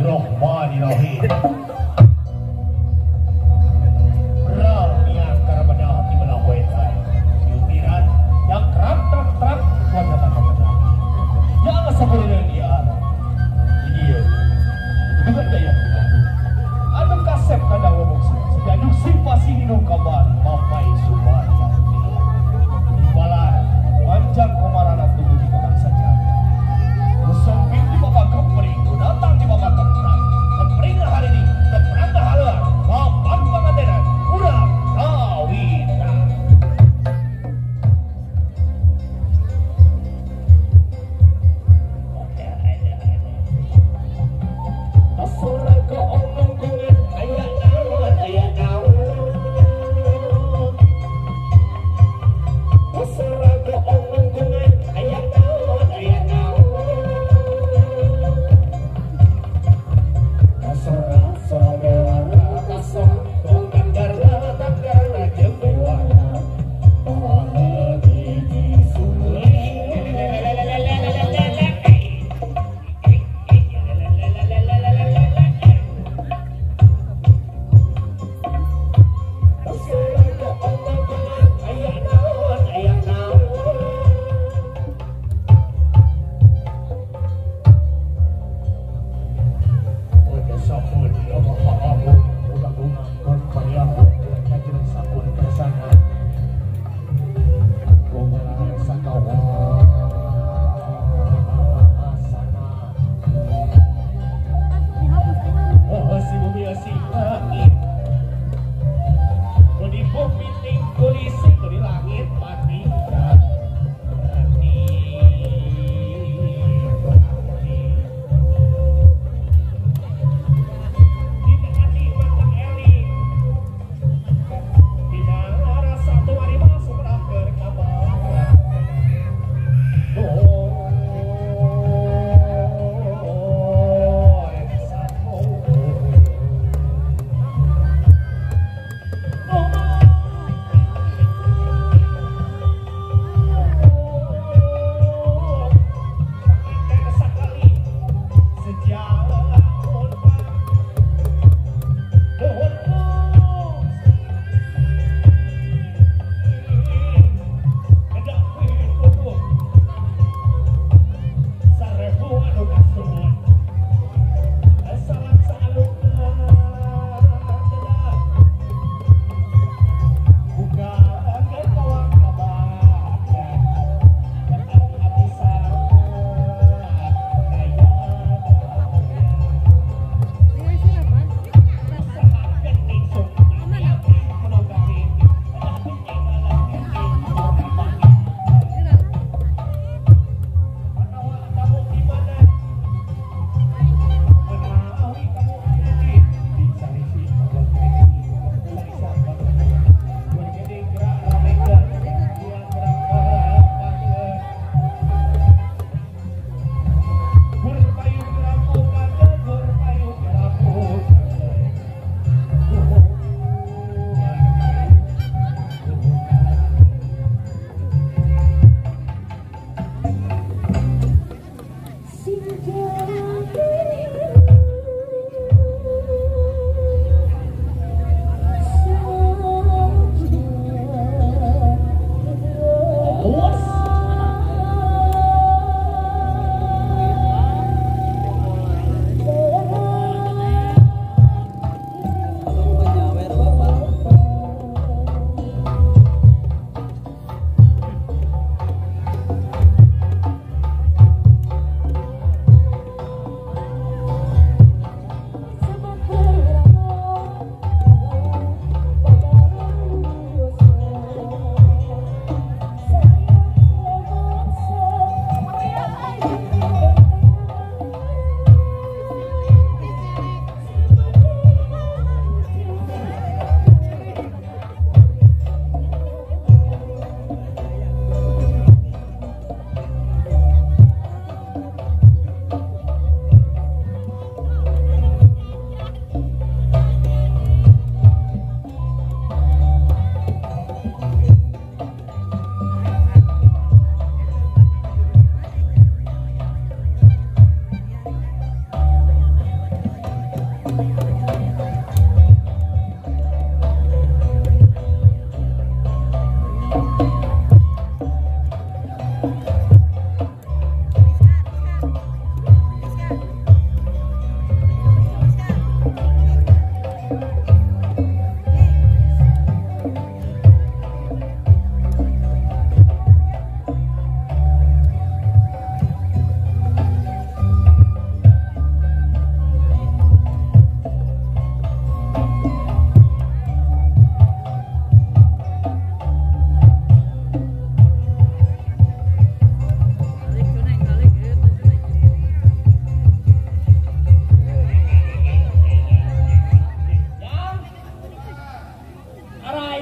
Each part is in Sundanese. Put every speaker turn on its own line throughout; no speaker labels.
Bismillahirrahmanirrahim. Ramya karabada di belah wetan. Yumiran yang kerap terap wajah kata. Jangan sebelumnya dia. Ini dia. Bukan daya. Anu kasep kada ngomong sih. Anu simpasi ninu kabar mapai sumarna. Balar panjang komarana tubuh di bangsa jaga. Sempit di bapak kepring, datang di bapak kepring. Kepring hari ini, kepring haluan, bapak pengantenan, urang kawinan.
Surga omong kulit aya naon aya naon.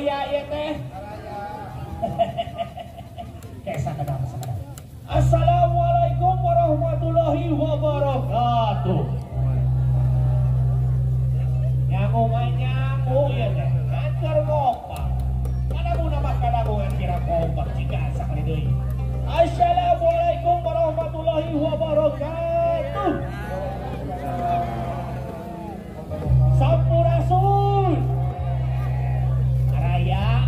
Araya ieu teh. Kesa kenapa sekarang? Assalamualaikum warahmatullahi wabarakatuh. Nyangu nyangu ieu teh. Antar kompak. Kadagu nama kadagu kira kompak jika sakali deui. Assalamualaikum warahmatullahi wabarakatuh. Sampurasun. Araya.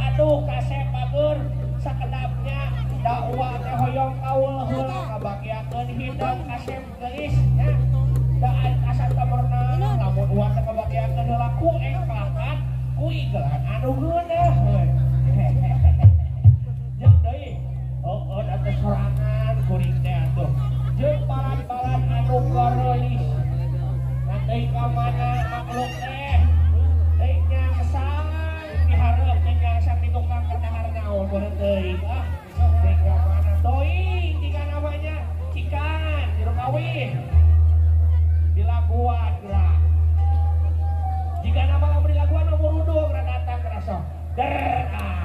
Aduh kasep bager sakedapnya dakwah teh hoyong kaul heula kabagiakeun hidang kasep geulis nya. Daan asa teu merenang lamun uang teh kabagiakeun heula ku engklakan ku igelan anu geunah. Jeung deui heueuh atuh sorangan kuring teh atuh. Jeung balan-balan anu gareulis. Nanti ka mana makhluk teh? Deui nyangsang dihareup teh nyangsang di tukang kedahar naon beureun teuing ah. Deui ka mana teuing jika namanya cikan jero kawin. Dilaguan gerak. Jika nama lamun dilaguan nomor rudung datang kerasa. Der ah.